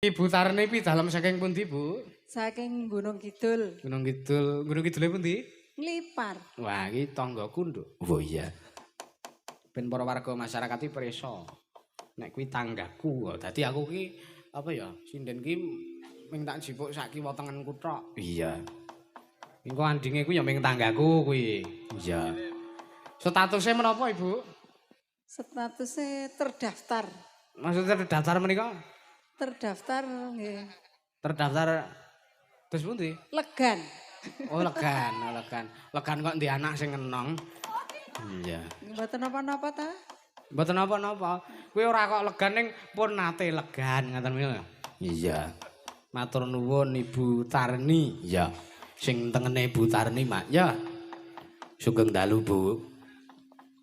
Ibu Tarni dalem saking pundi, Bu? Saking Gunung Kidul. Gunung Kidul, Gunung Kidule pundi? Nglipar. Wah, iki tanggaku, Nduk. Oh iya. Ben para warga masyarakat iki pirsa. Nek kuwi tanggaku, dadi aku ki apa ya, sinden ki ming tak jipuk sak kiwa tengenku tok. Iya. Engko andinge kuwi ya ming tanggaku kuwi. Iya. Statusnya menapa, Ibu? Statusnya terdaftar. Maksudnya terdaftar menika? Terdaftar nggih. Terdaftar terus pundi? Legan. Oh, legan, oh, legan. Legan kok ndek anak sing ngenong. Iya. Mboten napa-napa ta? Mboten napa-napa. Kuwi ora kok legan ning pun nate legan ngoten menika. Iya. Matur nuwun Ibu Tarni. Iya. Sing tengene Ibu Tarni, Mak. Ya. Sugeng dalu, Bu.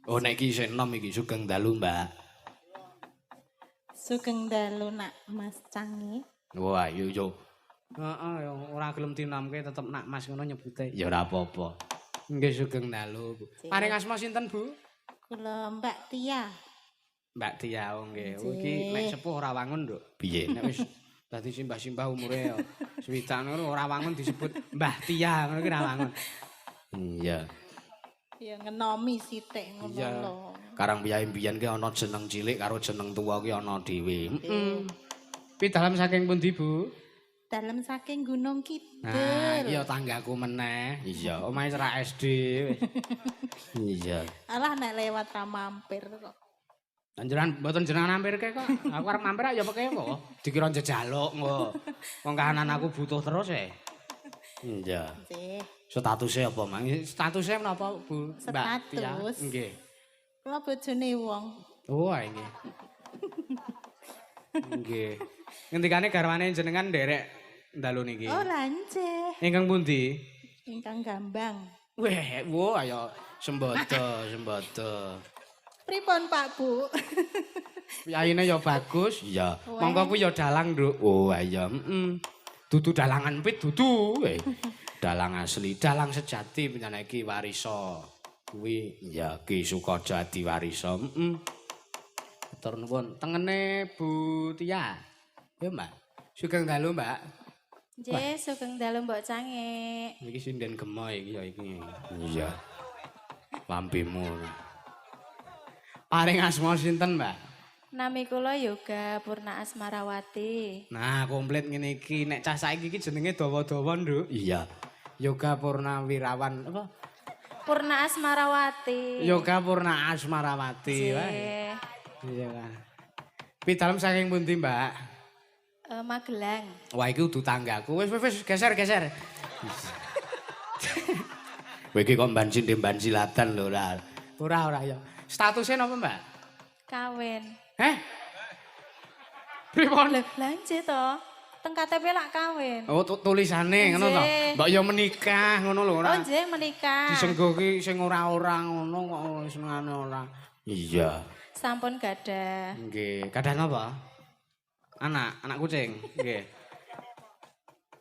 Oh, nek iki isih enom iki, sugeng dalu, Mbak. Sugeng dalu nak Mas Cangi. Wah, iya yo. Heeh, ya ora gelem dinomke tetep nak Mas ngono nyebute. Ya ora apa-apa. Nggih sugeng dalu, Bu. Paring asma sinten, Bu? Kula Mbak Tia. Mbak Tia, oh nggih. Oh, iki nek sepuh ora wangun, Nduk. Piye? Nek wis dadi simbah-simbah umure ya swidak ngono ora wangun disebut Mbah Tia ngono ki ora wangun. Iya. Ya ngenomi sithik ngono lho. Karang piyayi mbiyen ki ana jeneng cilik karo jeneng tuwa ki ana dhewe. Heeh. Pidalem saking pundi, Bu? Dalem saking Gunung Kidul. Nah, iya tanggaku meneh. Iya, omahe cerak SD. Iya. Alah nek lewat ra mampir kok. Anjuran mboten jenengan mampirke kok. Aku arep mampir ya peke kok. Dikira njejaluk kok. Wong kahanan aku butuh terus e. Iya. Nggih. Statusnya apa, Mang? Statusnya menapa, Bu? Mbak Tia? Status. Nggih. Kula bojone wong. Oh, nggih. Nggih. Ngendikane garwane jenengan nderek dalu niki. Oh, lanjeh. Ingkang pundi? Ingkang Gambang. Weh, wo ayo sembodo, sembodo. Pripun Pak Bu? Piyayine ya bagus. Iya. Monggo kuwi ya dalang, Nduk. Oh, iya, heeh. Dudu dalangan pit dudu. Dalang asli, dalang sejati panjenengan iki warisa. Kuwi ya Ki Sukaja Adi Warisa. Heeh. Matur nuwun. Tengene Bu Tia. Ya, Mbak. Sugeng dalu, Mbak. Nggih, sugeng dalu Mbok Cangik. Iki sinden gemoy iki ya iki. Iya. Lambemu. Paring asma sinten, Mbak? Nami kula Yoga Purna Asmarawati. Nah, komplit ngene iki. Nek cah saiki iki jenenge dawa-dawa, Nduk. Iya. Yoga Purna Wirawan apa? Purna Asmarawati. Yoga Purna Asmarawati. Nggih. Iya kan. Pidalem saking pundi, Mbak? Magelang. Wah, iki udu tanggaku. Wis wis wis geser geser. Kowe iki kok mban simban silatan lho ora. Ora ora ya. Statusnya napa, Mbak? Kawin. Heh? Pripun? Lho, lha nggih to. Teng KTP lak kawin. Oh, tulisane ngono to. Mbak ya menikah ngono lho ora. Oh, nggih menikah. Disenggo ki sing ora-ora ngono kok senengane ora. Iya. Sampun gadah. Nggih, gadah napa? Anak, anak kucing. Nggih.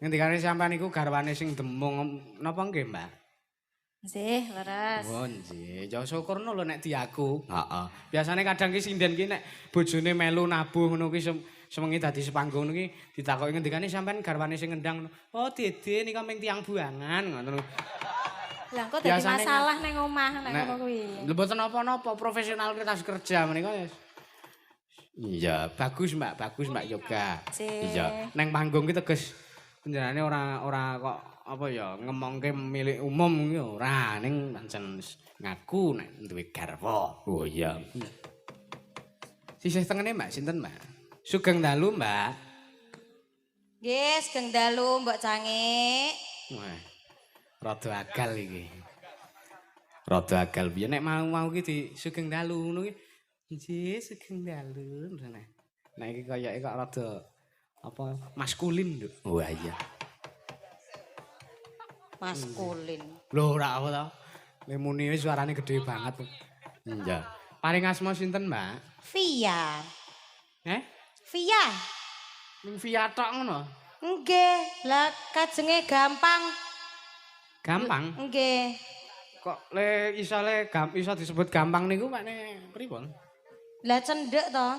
Ngendikane sampean niku garwane sing demung napa nggih, Mbak? Nggih, leres. Oh, nggih. Ya syukurno lho nek diaku. Heeh. Biasane kadang ki sinden ki nek bojone melu nabuh ngono ki sewengi dadi sepanggung ngono ki ditakoki ngendikane sampean garwane sing ngendang. Oh, Dede nika ming tiyang buangan ngono. Lah kok dadi masalah ning omah nek ngono kuwi. Lho mboten napa-napa, profesionalitas kerja menika ya. Iya, bagus Mbak, bagus Mbak Yoga. Iya, neng panggung ki teges panjenengane ora ora kok apa ya ngemongke milik umum ki ora, ning pancen ngaku nek duwe garwa. Oh iya. Sisih tengene Mbak sinten, Mbak? Sugeng dalu, Mbak. Nggih, sugeng dalu Mbok Cangik. Wah. Rada agal iki. Rada agal piye nek mau-mau ki di sugeng dalu ngono ki. Nggih, sugeng dalu. Nah, nek iki kayake kok rada apa maskulin, Nduk. Wah iya. Maskulin. Lho ora apa to. Lemune wis suarane gede banget. Iya. Paring asma sinten, Mbak? Via. Eh? Via. Ning Via tok ngono. Nggih, lah kajenge gampang. Gampang. Nggih. Kok le iso le iso disebut gampang niku makne pripun? Lah cendhek to.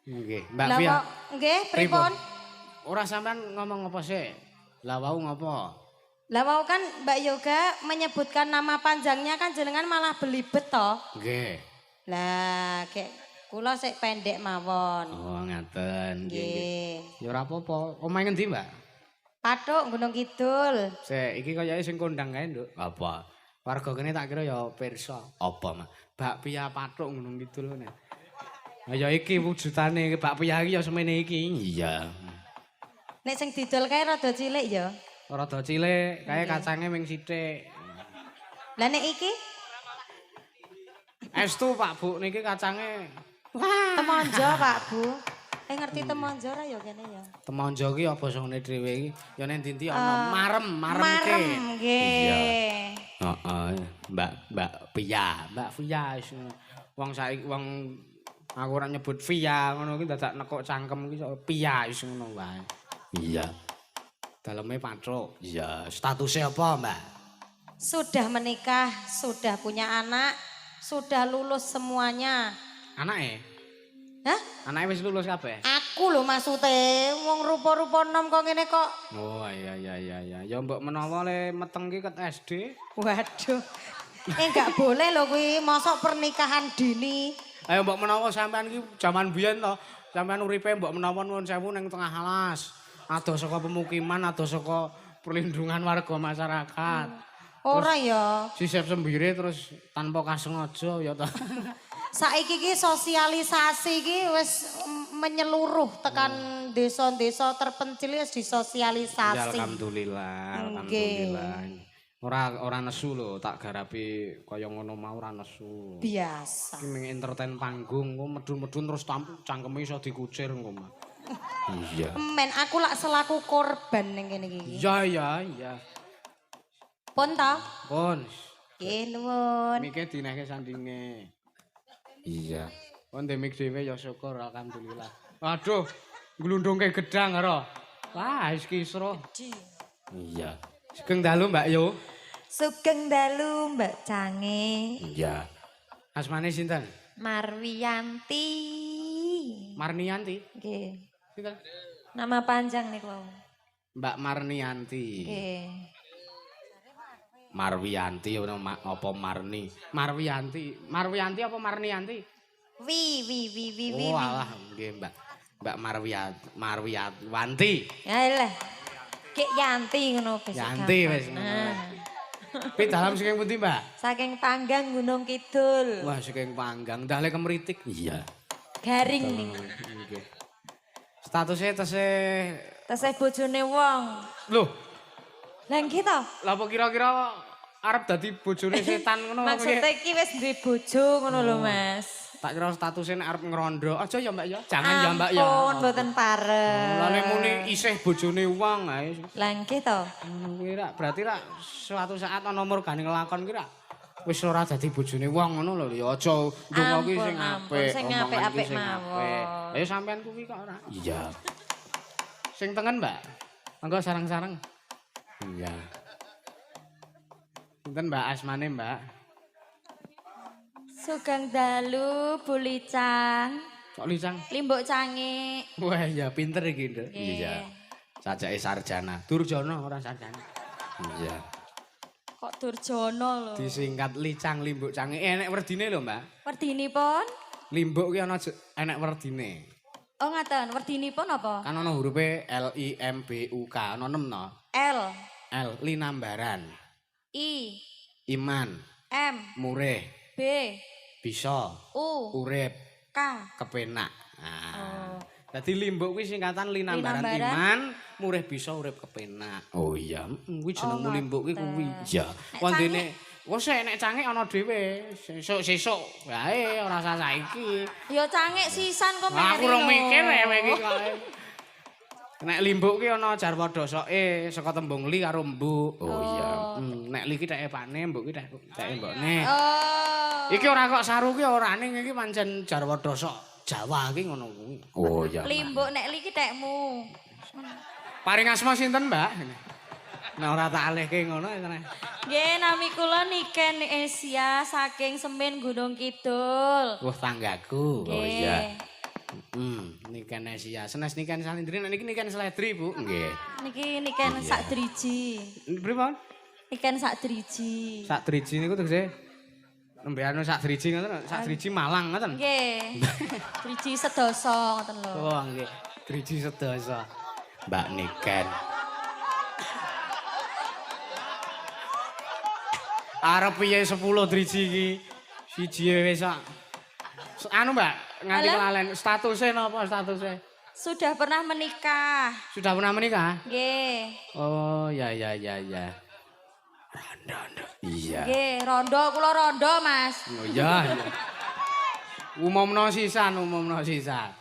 Nggih, Mbak Lah Fia. kok nggih pripun? Ora sampean ngomong apa sih? Lah wau ngopo? Lah wau kan Mbak Yoga menyebutkan nama panjangnya kan jenengan malah belibet toh. Nggih. Lah kayak kula sik pendek mawon. Oh, ngaten. Nggih, nggih. Nggih. Ya ora apa-apa. Omahe ngendi, Mbak? Pathuk Gunung Kidul. Sik, iki kayake sing kondang kae, Nduk. Apa? Warga kene tak kira ya pirsa. Apa, Mak? Bakpia Pathuk Gunung Kidul ngene. Lah ya iki wujudane bakpia iki ya semene iki. Iya. Nek sing didol kae rada cilik ya. Rada cilik, kae kacange ming sithik. Lah nek iki Estu Pak Bu niki kacange. Wah. Temonjo Pak Bu. Eh ngerti temonjo ora ya kene ya. Temonjo ki apa sone dhewe iki? Ya nek ndi-ndi ana marem, maremke. Marem nggih. Heeh, Mbak Mbak Pia, Mbak Via wis ngono. Wong saiki wong aku ora nyebut Via ngono ki dadak nekuk cangkem ki sok Pia wis ngono wae. Iya. Daleme Pathuk. Iya, statusnya apa, Mbak? Sudah menikah, sudah punya anak, sudah lulus semuanya. Anake? Hah? Anake wis lulus kabeh? Aku lho maksude wong rupa-rupa nom kok ngene kok. Oh iya iya iya iya. Ya mbok menawa le meteng ki ket SD. Waduh. Eh enggak boleh lho kuwi, mosok pernikahan dini. Ayo mbok menawa sampean ki jaman biyen to, sampean uripe mbok menawa nuwun sewu ning tengah alas. Adoh saka pemukiman, adoh saka perlindungan warga masyarakat. Ora ya. Sisip sembire terus tanpa kasengaja ya to. Saiki ki sosialisasi ki wis menyeluruh tekan desa-desa terpencil wis Ya disosialisasi. alhamdulillah, alhamdulillah. Ora ora nesu lho, tak garapi kaya ngono mau ora nesu. Biasa. Iki mung entertain panggung, engko medun-medun terus cangkeme iso dikucir engko mah. Iya. Men aku lak selaku korban ning kene iki. Iya iya iya. Pun ta? Pun. Nggih nuwun. Mike dinehke sandinge. Iya. Pun demik dhewe ya syukur alhamdulillah. Waduh, glundungke gedang karo. Wah, wis kisruh. Iya. Sugeng dalu Mbak Yo. Sugeng dalu Mbak Cange. Iya. Asmane sinten? Marwiyanti. Marnianti. Nggih. Sinten? Nama panjang niku wau. Mbak Marnianti. Nggih. Marwianti apa Marni? Marwianti. Marwianti apa Marnianti? Wi wi wi wi wi. Oh alah nggih Mbak. Mbak Marwiat Marwianti. Yalah. Kek Yanti ngono wis. Yanti wis ngono. Nah. Pi dalam saking pundi, Mbak? Saking Panggang Gunung Kidul. Wah, saking Panggang, ndale kemritik. Iya. Garing nih. Nggih. Statusnya tesih Tesih bojone wong. Loh, Lah nggih to? lha apa kira-kira arep dadi bojone setan ngono apa piye? Maksudnya iki wis duwe bojo ngono lho, Mas. Tak kira statusnya nek arep ngrondo. Aja ya, Mbak ya. Jangan ya, Mbak ya. Ampun, mboten pareng. Lah nek muni isih bojone wong ae. Lah nggih to? Ngono kuwi rak berarti rak suatu saat ana murgane nglakon kuwi rak wis ora dadi bojone wong ngono lho ya aja ndonga kuwi sing Ampun, apik, sing omongan kuwi apik-apik sing apik. mawon. Ayo sampean kuwi kok ora. Iya. Sing tengen, Mbak. Monggo sareng-sareng. Iya. Sinten Mbak asmane, Mbak? Sugeng dalu Bu Licang. Kok Licang? Limbuk Cange. Wah, ya pinter iki, Nduk. Nggih. Iya. Sajake sarjana. Durjana ora sarjana. Iya. Kok Durjana lho. Disingkat Licang Limbuk Cange. Enek werdine lho, Mbak. Werdinipun? Limbuk ki ana enek werdine. Oh ngaten, werdinipun apa? Kan ana hurufe L I M B U K, ana 6 no. L L linambaran, I iman, M murih, B bisa, U urip, K. kepenak. Nah. Dadi limbuk kuwi singkatan linambaran, Linambaran. iman, murih bisa, urip kepenak. Oh iya, kuwi jenengmu Oh, limbuk kuwi kuwi. Iya. Nek Wondene wis nek cangik ana dhewe, sesuk-sesuk wae ora usah saiki. Ya cangik sisan kok Wah, aku meri rong lho. mikir ya kowe iki kok. Nek limbuk ki ana jarwa dosoke saka tembung li karo mbuk. Oh iya. Nek li ki teke pakne, mbuk ki teke mbokne. Oh. Iki ora kok saru ki ora ning iki pancen jarwa dosok Jawa ki ngono kuwi. Oh iya. Limbuk nek li ki tekmu. Paring asma sinten, Mbak? Nek ora tak alihke ngono ya. Nggih, nami kula Niken Asia saking Semin Gunung Kidul. Wah, tanggaku. Nggih. Niken Asia. Senes Niken Salindri, nek niki Niken Seledri, Bu. Nggih. Niki Niken sak driji. Pripun? Niken sak driji. Sak driji niku tegese nembe anu sak driji ngoten, sak driji Malang ngoten. Nggih. Driji sedoso ngoten lho. Oh, nggih. Driji sedoso. Mbak Niken. Arep piye 10 driji iki? Siji wis sak. Anu Mbak, nganti kelalen statuse napa statuse? Sudah pernah menikah. Sudah pernah menikah? Nggih. Oh, ya ya ya ya. Rondo. Iya. Nggih, rondo kula rondo, Mas. Oh iya. Iya. Umumno sisan, umumno sisan.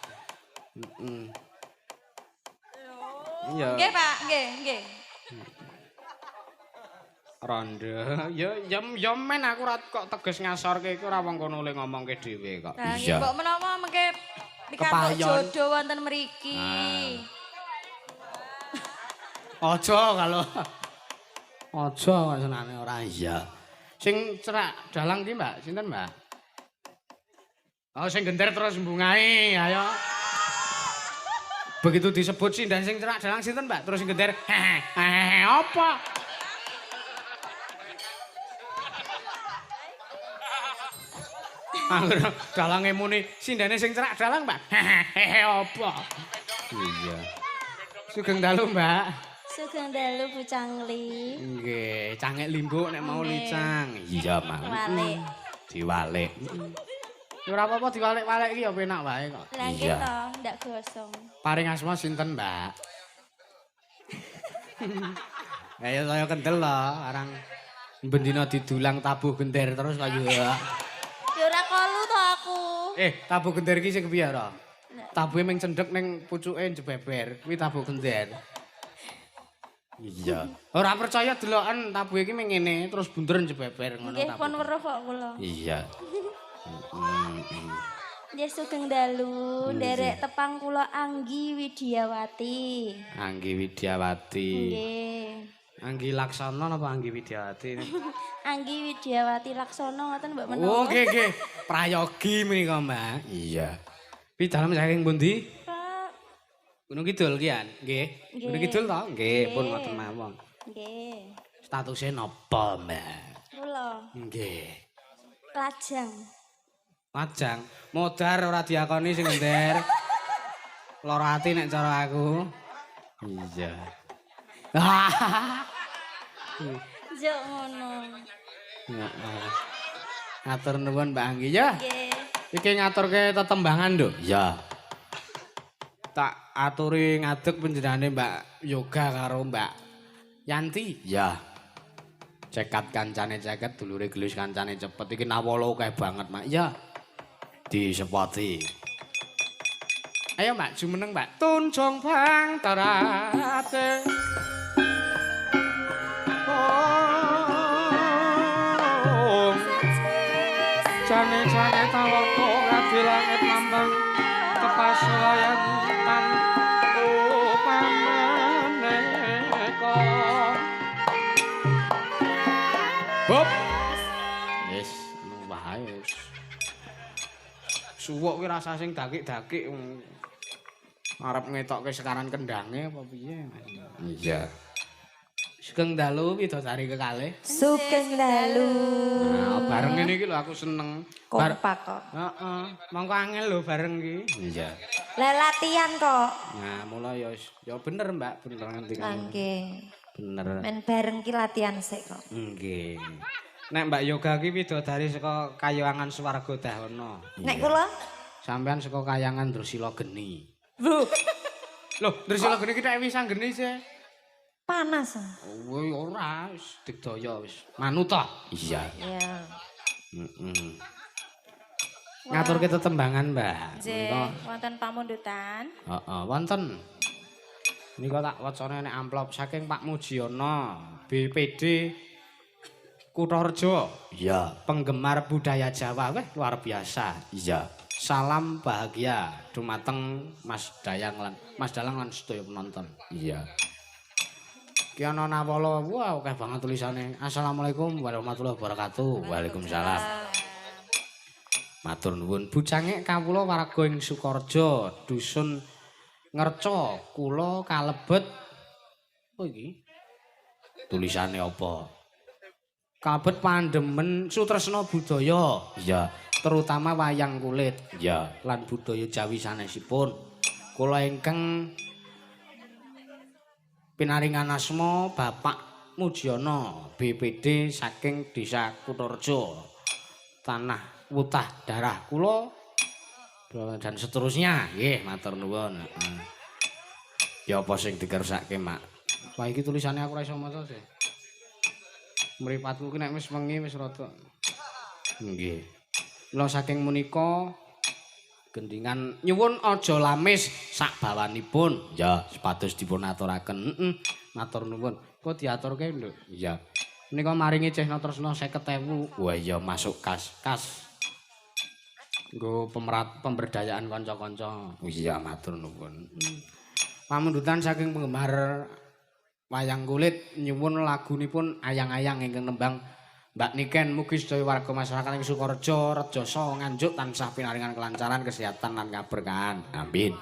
Heeh. Iya. Nggih, Pak, nggih, nggih. Rondo. Ya ya ya men aku ora kok teges ngasorke iku ora wong kono le ngomongke dhewe kok. Lah nggih mbok menawa mengke pikantuk jodoh wonten mriki. Aja kalau aja kok senane ora iya. Sing cerak dalang ki Mbak, sinten Mbak? Oh sing gender terus mbungahi, ayo. Begitu disebut sinden sing cerak dalang sinten Mbak, terus sing gender hehehe apa? Angger dalange muni sindene sing cerak dalang, Mbak. Hehehe apa? Iya. Sugeng dalu, Mbak. Sugeng dalu Bu Cangli. Nggih, cangek limbuk nek mau licang. Iya, Mak. Walik. Diwalik. Ya ora apa-apa diwalik-walik iki ya penak wae kok. Lah nggih to, ndak gosong. Paring asma sinten, Mbak? Ayo saya kendel lho, arang bendina didulang tabuh gender terus kaya. Ya ora kolu to aku. Tabuh gender iki sing kepiye ora? Tabuhe ming cendhek ning pucuke jebeber, kuwi tabuh gender. Iya. Ora percaya deloken tabuhe iki ming ngene terus bunder jebeber ngono tabuh. Nggih, pun weruh kok kula. Iya. Nggih sugeng dalu, nderek tepang kula Anggi Widiawati. Anggi Widiawati. Nggih. Anggi Laksono napa Anggi Widiawati? Anggi Widiawati Laksono ngoten mbok menawa. Oh nggih nggih. Prayogi menika, Mbak. Iya. Pi dalem saking pundi? Pak. Gunung Kidul ki an. Nggih. Gunung Kidul to? Nggih, pun ngoten mawon. Nggih. Statuse napa, Mbak? Kula. Nggih. Lajang. Lajang. Modar ora diakoni sing ngender. Lara ati nek cara aku. Iya. Njuk ngono. Heeh. Ngatur nuwun Mbak Anggi ya. Nggih. Iki ngaturke tetembangan, Nduk. Iya. Tak aturi ngadeg panjenengane Mbak Yoga karo Mbak Yanti. Iya. Cekat kancane ceket, dulure gelus kancane cepet. Iki nawala akeh banget, Mak. Iya. Disepoti. Ayo, Mbak, jumeneng, Mbak. Tunjung bang tarate. Oh. Jane-jane tawaka ngadi langit lambang tepas layan tan upameneka. Hop. Wis, wae wis. Suwuk kuwi rasa sing dakik-dakik arep ngetokke sekaran kendange apa piye. Iya. Sugeng dalu widodari kekalih. Sugeng dalu. Nah, bareng ngene iki lho aku seneng. Kompak kok. Heeh. Mongko angel lho bareng iki. Iya. Lah latihan kok. Nah, mula ya ya bener Mbak, bener ngendikane. Nggih. Bener. Men bareng ki latihan sik kok. Nggih. Nek Mbak Yoga ki widodari saka Kayangan Swarga Dahana. Nek kula sampean saka Kayangan Drusila Geni. Bu. Lho, Drusila Geni ki tek wis anggene sih. Panas. Oh, ora, wis digdaya wis. Manut ta? Iya. Iya. Heeh. Ngaturke tetembangan, Mbak. Nggih, wonten pamundutan. Heeh, wonten. Nika tak wacane nek amplop saking Pak Mujiono, BPD Kutorejo. Iya. Penggemar budaya Jawa, weh luar biasa. Iya. Salam bahagia dumateng Mas Dayang lan Mas Dalang lan sedaya penonton. Iya. Ki ana nawala, wah akeh banget tulisane. Assalamualaikum warahmatullahi wabarakatuh. Waalaikumsalam. Matur nuwun. Bucange kawula warga ing Sukorejo, dusun Ngerca, kula kalebet apa iki? Tulisane apa? Kalebet pandemen sutresna budaya. Iya, terutama wayang kulit. Iya, lan budaya Jawi sanesipun. Kula ingkang pinaringan asma Bapak Mujiono BPD saking Desa Kutorejo. Tanah wutah darah kula dan seterusnya. Nggih, matur nuwun. Heeh. Ya apa sing dikersake, Mak? Wah, iki tulisane aku ora iso maca sih. Mripatku ki nek wis wengi wis rada. Nggih. Mila saking menika gendingan nyuwun aja lamis sak bawanipun. Ya, sepados dipun aturaken. Heeh. Matur nuwun. Kok diaturke, Nduk? Iya. Menika maringi Cehna Tresna 50.000. Wah, iya masuk kas. Kas. Nggo pemberdayaan kanca-kanca. Oh iya, matur nuwun. Pamundutan saking penggemar wayang kulit nyuwun lagunipun ayang-ayang ingkang nembang Mbak Niken. Mugi sedaya warga masyarakat ing Sukorejo, Rejoso, Nganjuk tansah pinaringan kelancaran, kesehatan lan kaberkahan. Amin.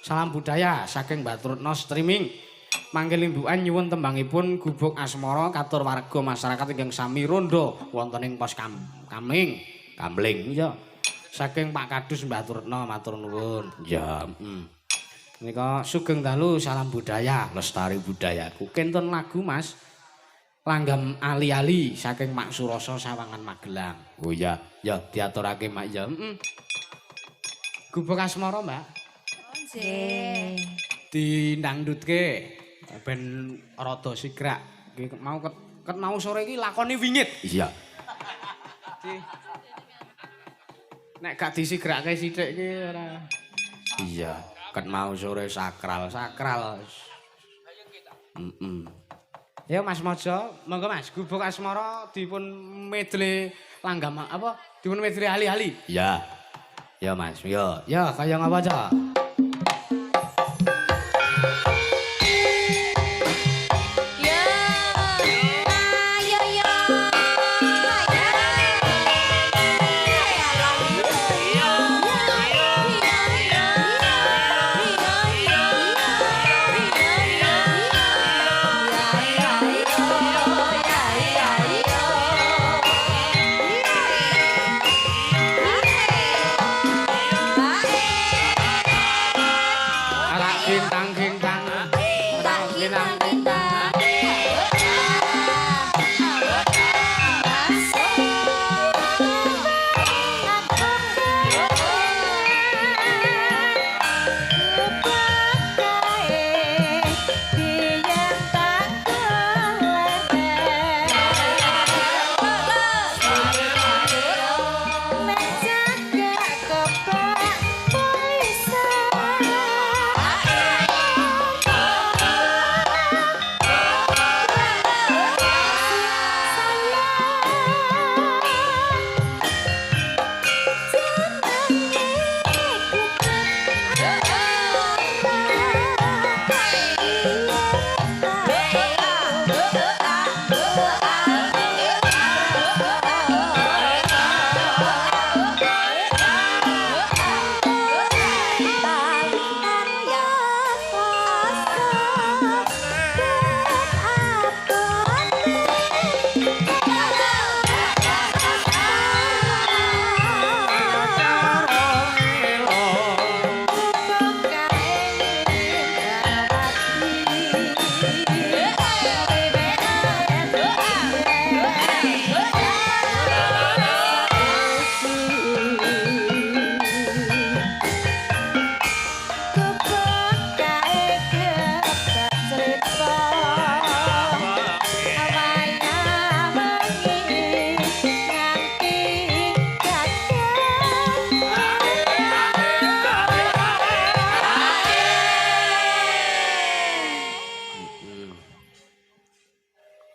Salam budaya saking Batrutno streaming. Mangke limbukan nyuwun tembangipun Gubuk Asmara katur warga masyarakat ingkang sami rondo wonten ing pos kamling. Kamling iya. Saking Pak Kadus Mbah Turno matur nuwun. Ya, Menika sugeng dalu salam budaya, lestari budayaku. Kenten lagu Mas Langgam Ali-ali saking Mak Suroso Sawangan Magelang. Oh iya, ya diaturake Mak ya. Heeh. Gubuk Asmara, Mbak. Nggih. Dindangdutke ben rada sigrak. Iki mau ket mau sore iki lakoni wingit. Iya. Nek gak disigrake sithik iki ora. Iya, ket mau sore sakral, sakral. Heeh. Ya Mas Mojo, monggo Mas, Gubuk Asmara dipun medle langgam apa? Dipun medle ali-ali. Iya. Ya Mas, yo. Ya kaya ngapa, Cak? Ya. Ayo yo. Arak gintang gintang. Arak gintang gintang.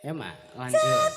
Ya Mak, lanjut.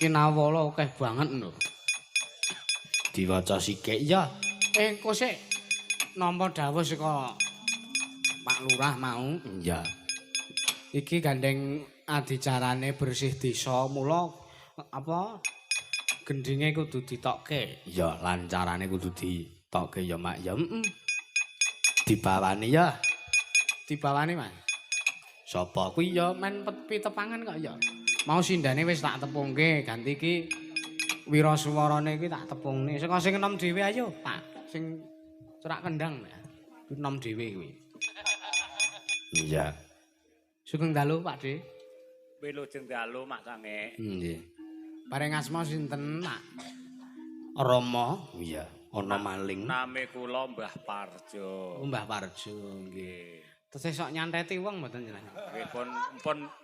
Astinawala akeh banget lho. Diwaca sikik ya. Engko sik nampa dawuh saka Pak Lurah mau. Iya. Iki gandeng adicarane bersih desa mula apa gendinge kudu ditokke. Iya, lancarane kudu ditokke ya, Mak. Ya, heeh. Dibawani ya. Dibawani, Mas. Sapa kuwi ya men pitepangan kok ya. Mau sindane wis tak tepungke, ganti iki wirasuwarane iki tak tepungne. Sing sing enom dhewe ayo, Pak. Sing cerak kendang ya. Kuwi enom dhewe kuwi. Iya. Sugeng dalu, Pak De. Wilujeng dalu, Mak Sange. Nggih. Paring asma sinten, Pak? Rama. Iya, ana maling. Nami kula Mbah Parjo. Oh, Mbah Parjo, nggih. Tesih sok nyanteti wong mboten jenengan? Nggih, pun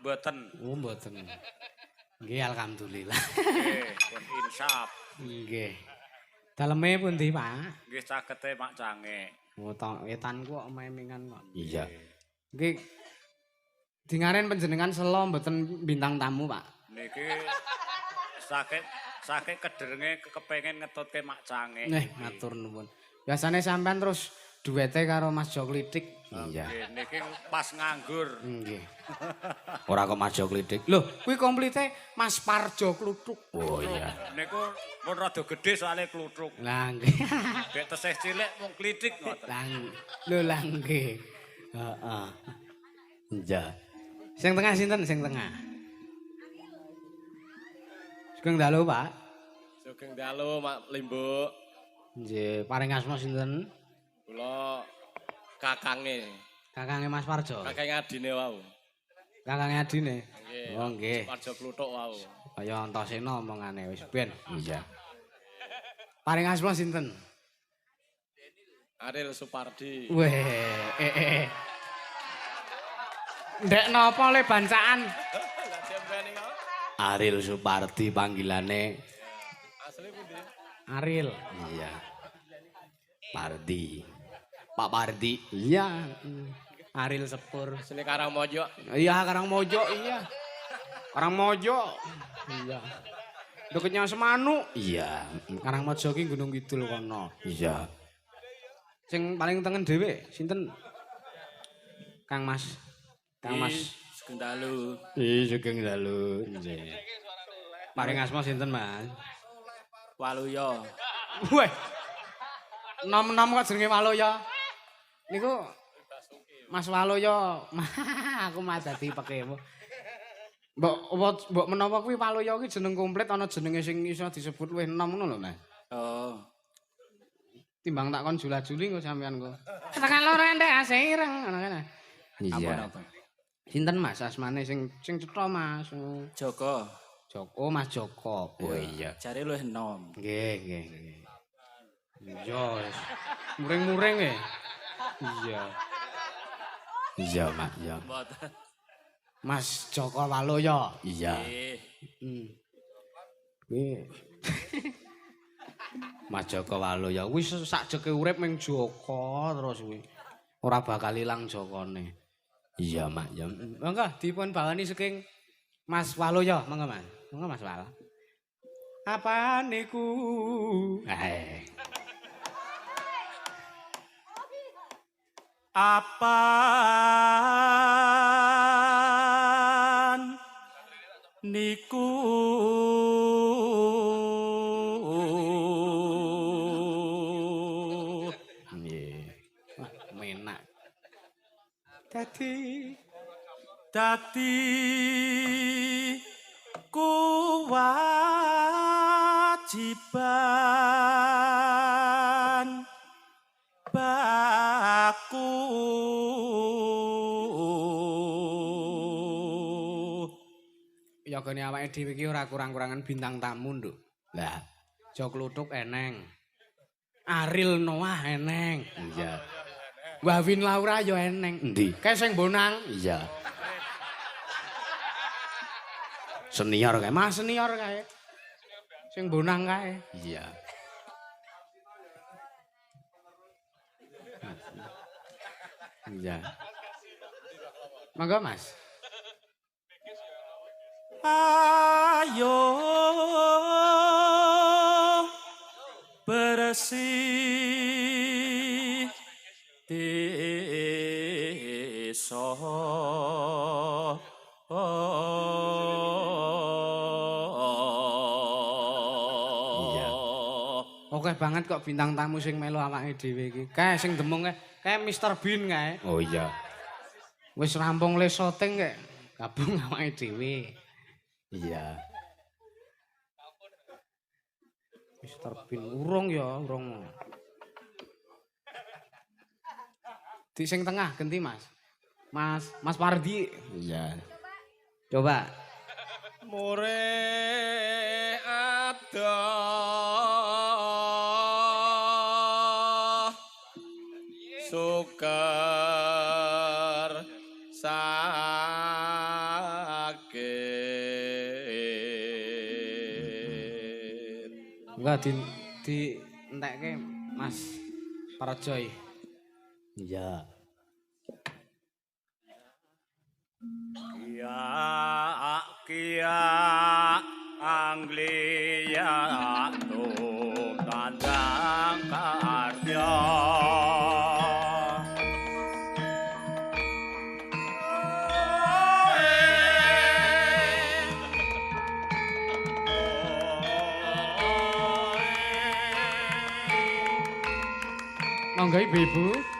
mboten. Oh, mboten. Nggih, alhamdulillah. Nggih, pun insaf. Nggih. Daleme pundi, Pak? Nggih, cakete Mak Cange. Oh, wetanku kok memingan kok. Iya. Nggih. Dingaren panjenengan selo mboten bintang tamu, Pak. Niki saking kederenge kepengin ngetutke Mak Cange. Nggih, matur nuwun. Biasane sampean terus duwete karo Mas Jo Klitik. Iya. Nggih, niki pas nganggur. Nggih. Ora kok Mas Jo Klitik. Lho, kuwi komplite Mas Parjo Kluthuk. Oh iya. Niku pun rada gedhe soalé kluthuk. Lah nggih. Dek tesih cilik mung klitik ngoten. Lah lho lah nggih. Heeh. Iya. Sing tengah sinten sing tengah? Sugeng dalu, Pak. Sugeng dalu, Mak Limbuk. Nggih, paring asma sinten? Kula kakange. Kakange Mas Parjo. Kakange adine wau. Kakange adine? Nggih. Oh nggih. Parjo Kluthuk wau. Kaya Antasena omongane wis ben. Iya. Paring asma sinten? Ariel Supardi. Weh, Ndek napa le bancaan? Ariel Supardi panggilane. Asli pundi? Ariel. Iya. Pardi. Pak Pardi. Iya. Ariel Sepur. Sini Karangmojo. Iya, Karangmojo, iya. Karangmojo. Iya. Deketnya Semanu. Iya. Karangmojo ki Gunung Kidul kono. Iya. Sing paling tengen dhewe sinten? Kang Mas. Kang Mas. Sugeng dalu. Ih, sugeng dalu. Nggih. Paring asma sinten, Mas? Waluyo. Weh. Nom-nom kok jenenge Waluyo. Niku Mas Waluyo. Aku mah dadi pekemu. Mbok menawa kuwi Waluyo kuwi jeneng komplit ana jenenge sing iso disebut luwih enom ngono lho, Mas. Oh. Timbang tak kon jula-juli kok sampean kok. Tekan loro endek ase ireng ngono kan. Iya. Sinten Mas asmane sing cetha Mas? Joko. Joko, Mas Joko. Oh iya. Jare luwih enom. Nggih, nggih, nggih. Iya. Muring-muring e. Iya. Iya, Mak, iya. Mboten. Mas Joko Waluyo. Iya. Nggih. Kuwi Mas Joko Waluyo kuwi sak jeke urip ming Joko terus kuwi. Ora bakal ilang Jokone. Iya, Mak, ya. Monggo dipun bawani saking Mas Waluyo, monggo Mas. Monggo Mas Wal. Apa niku? Apan niku nggih. Wah, menak. Dadi kewajiban baku. Yogane awake dhewe iki ora kurang-kurangan bintang tamu, Nduk. Lah, Jo Kluthuk eneng. Ariel Noah eneng. Iya. Wawin Laura ya eneng. Endi? Kae sing bonang. Iya. Senior kae, Mas senior kae. Sing bonang kae. Iya. Iya. Monggo, Mas. Ayo bersih desa. Iya. Oke banget kok bintang tamu sing melu awake dhewe iki. Kae sing demung kae, kae Mr Bean kae. Oh iya. Wis rampung le syuting kae gabung awake dhewe. Iya. Mr Bean urung ya, urung. Di sing tengah ganti Mas. Mas, Mas Pardi. Iya. Coba. More adoh suker sakit. Enggak di entekke Mas Parjoy. Iya. Kia kia Anglia tum tandang karya. Monggo Ibu-ibu.